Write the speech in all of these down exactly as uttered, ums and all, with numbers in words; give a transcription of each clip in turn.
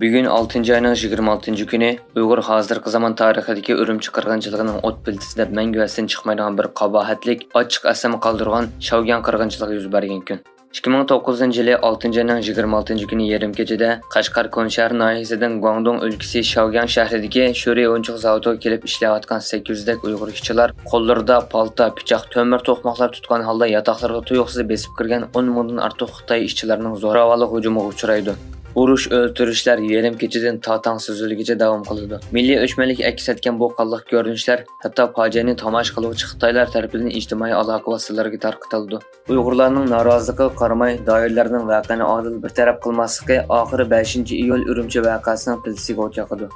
بۈگۈن ئالتىنچى ئاينىڭ يىگىرمە ئالتىنچى كۈنى ئۇيغۇر ھازىرقى زامان تارىخىدىكى ئۈرۈمچى قىرغىنچىلىقىنىڭ ئوت پىلتىسىدە مەڭگۈ ئەستىن چىقمايدىغان بىر قاباھەتلىك، ئاچچىق ئەسلىمە قالدۇرغان شياۋگياڭ قىرغىنچىلىقى يۈز بەرگەن كۈن. ئىككى مىڭ توققۇزىنچى يىلى ئالتىنچى ئاينىڭ يىگىرمە ئالتىنچى كۈنى يېرىم كېچىدە قەشقەر كونشەھەر ناھىيەسىدىن گۇاڭدۇڭ ئۆلكىسى شياۋگياڭ شەھىرىدىكى شۆرى ئويۇنچۇق زاۋۇتىغا كېلىپ ئىشلەۋاتقان سەككىز يۈزدەك ئۇيغۇر ئىشچىلار قوللىرىدا پالتا، پىچاق، تۆمۈر توقماقلار تۇتقان ھالدا ياتاقلىرىغا تۇيۇقسىز بېسىپ كىرگەن ئون مىڭدىن ئارتۇق خىتاي ئىشچىلىرىنىڭ زوراۋانلىق ھۇجۇمىغا ئۇچرايدۇ. ئۇرۇش، ئۆلتۈرۈشلەر يېرىم كېچىدىن تا تاڭ سۈزۈلگىچە داۋام قىلىدۇ. مىللىي ئۆچمەنلىك ئەكس ئەتكەن بۇ قانلىق كۆرۈنۈشلەر ھەتتا پاجىئەنى تاماشا قىلغۇچى خىتايلار تەرىپىدىن ئىجتىمائىي ئالاقە ۋاسىتىلىرىگە تارقىتىلىدۇ. ئۇيغۇرلارنىڭ نارازىلىقىغا قارىماي، دائىرىلەرنىڭ ۋەقەنى ئادىل بىر تەرەپ قىلماسلىقى ئاخىرى بەشىنچى ئىيۇل ئۈرۈمچى ۋەقەسىنىڭ پىلتىسىگە ئوت ياقىدۇ.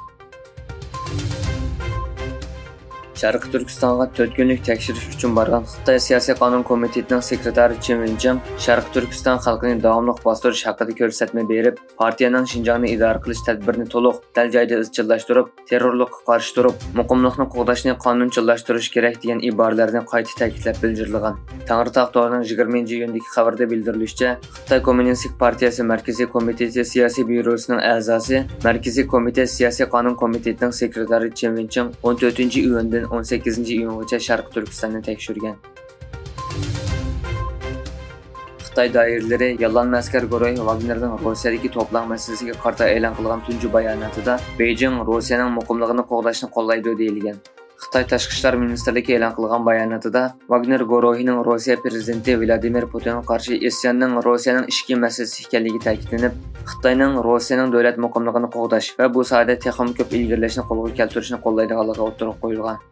شەرقىي تۈركىستانغا تۆت كۈنلۈك تەكشۈرۈش ئۈچۈن بارغان خىتاي سىياسىي قانۇن كومىتېتىنىڭ سېكرېتارى چېن ۋېنچىڭ شەرقىي تۈركىستان خەلقىنى داۋاملىق باستۇرۇش ھەققىدە كۆرسەتمە بېرىپ، پارتىيەنىڭ شىنجاڭنى ئىدارە قىلىش تەدبىرىنى تولۇق، دەل جايىدا ئىزچىللاشتۇرۇپ، تېررورلۇققا قارشى تۇرۇپ، مۇقىملىقنى قوغداشنى قانۇنچىللاشتۇرۇش كېرەك دېگەن ئىبارىلەرنى قايتا تەكىتلەپ بىلجىرلىغان. تەڭرىتاغ تورىنىڭ يىگىرمىنچى ئىيۇندىكى خەۋىرىدە بىلدۈرۈلۈشىچە، خىتاي كوممۇنىستىك پارتىيەسى مەركىزىي كومىتېتى سىياسىي بيۇروسىنىڭ ئەزاسى، مەركىزىي كومىتېت سىياسىي قانۇن كومىتېتىنىڭ سېكرېتارى چېن ۋېنچىڭ ئون تۆتىنچى ئىيۇندىن ئون سەككىزىنچى ئىيۇنغىچە شەرقىي تۈركىستاننى تەكشۈرگەن. خىتاي دائىرىلىرى ياللانما ئەسكەر گۇرۇھى ۋاگنېرنىڭ روسىيەدىكى توپىلاڭ مەسىلىسىگە قارىتا ئېلان قىلغان تۇنجى باياناتىدا، بېيجىڭ روسىيەنىڭ مۇقىملىقىنى قوغداشنى قوللايدۇ، دېيىلگەن. خىتاي تاشقى ئىشلار مىنىستىرلىكى ئېلان قىلغان باياناتىدا، ۋاگنېر گۇرۇھىنىڭ روسىيە پىرېزىدېنتى ۋلادىمىر پۇتىنغا قارشى ئىسياننىڭ روسىيەنىڭ ئىچكى مەسىلىسى ئىكەنلىكى تەكىتلىنىپ، خىتاينىڭ روسىيەنىڭ دۆلەت مۇقىملىقىنى قوغداش ۋە بۇ ساھەدە تېخىمۇ كۆپ ئىلگىرىلەشنى قولغا كەلتۈرۈشنى قوللايدىغانلىقى ئوتتۇرىغا قويۇلغان.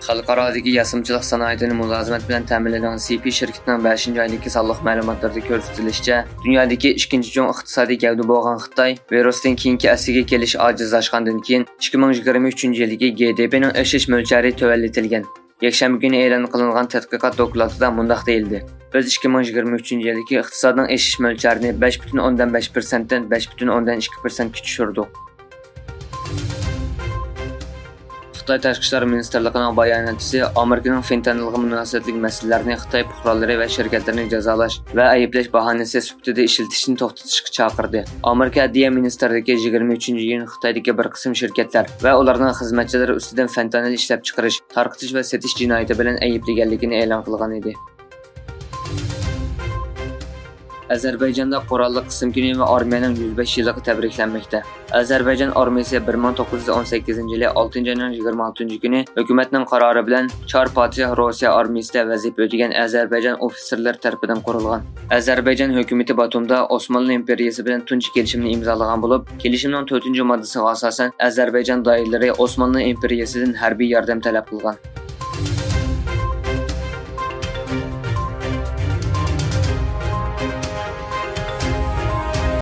خەلقئارادىكى ياسىمىچىلىق سانائىتىنى مۇلازىمەت بىلەن تەمىنلەيدىغان سىپى شىركىتىنىڭ بەشىنچى ئايدىكى سانلىق مەلۇماتلىرىدا كۆرسىتىلىشىچە، دۇنيادىكى ئىككىنچى چوڭ ئىقتىسادىي گەۋدە بولغان خىتاي ۋىرۇستىن كېيىنكى ئەسلىگە كېلىش ئاجىزلاشقاندىن كېيىن، ئىككى مىڭ يىگىرمە ئۈچىنچى يىلدىكى گ د پ نىڭ ئېشىش مۆلچەرى تۆۋەنلىتىلگەن. يەكشەنبە كۈنى ئېلان قىلىنغان تەتقىقات دوكلاتىدا مۇنداق دېيىلدى: بىز ئىككى مىڭ يىگىرمە ئۈچىنچى يىلدىكى ئىقتىسادنىڭ ئېشىش مۆلچەرىنى بەش پۈتۈن ئوندىن بەش پىرسەنتتىن بەش پۈتۈن ئوندىن ئىككى پىرسەنتكە چۈشۈردۇق. خىتاي تاشقى ئىشلار مىنىستىرلىقىنىڭ باياناتچىسى ئامېرىكىنىڭ فېنتانىلغا مۇناسىۋەتلىك مەسىلىلەرنى خىتاي پۇقرالىرى ۋە شىركەتلىرىنى جازالاش ۋە ئەيىبلەش باھانىسى سۈپىتىدە ئىشلىتىشنى توختىتىشقا چاقىردى. ئامېرىكا ئەدلىيە مىنىستىرلىكى يىگىرمە ئۈچىنچى ئىيۇن خىتايدىكى بىر قىسىم شىركەتلەر ۋە ئۇلارنىڭ خىزمەتچىلىرى ئۈستىدىن فېنتانىل ئىشلەپچىقىرىش، تارقىتىش ۋە سېتىش جىنايىتى بىلەن ئەيىبلىگەنلىكىنى ئېلان قىلغان ئىدى. ئەزەربەيجاندا قوراللىق قىسىم كۈنى ۋە ئارمىيەنىڭ يۈز بەش يىللىقى تەبرىكلەنمەكتە. ئەزەربەيجان ئارمىيەسى بىر مىڭ توققۇز يۈز ئون سەككىزىنچى يىلى ئالتىنچى ئاينىڭ يىگىرمە ئالتىنچى كۈنى ھۆكۈمەتنىڭ قارارى بىلەن چار پاتىشاھ روسىيە ئارمىيەسىدە ۋەزىپە ئۆتىگەن ئەزەربەيجان ئوفىتسېرلىرى تەرىپىدىن قۇرۇلغان. ئەزەربەيجان ھۆكۈمىتى باتۇمدا ئوسمانلى ئىمپېرىيىسى بىلەن تۇنجى كېلىشىمنى ئىمزالىغان بولۇپ، كېلىشىمنىڭ تۆتىنچى ماددىسىغا ئاساسەن، ئەزەربەيجان دائىرىلىرى ئوسمانلى ئىمپېرىيىسىدىن ھەربىي ياردەم تەلەپ قىلغان.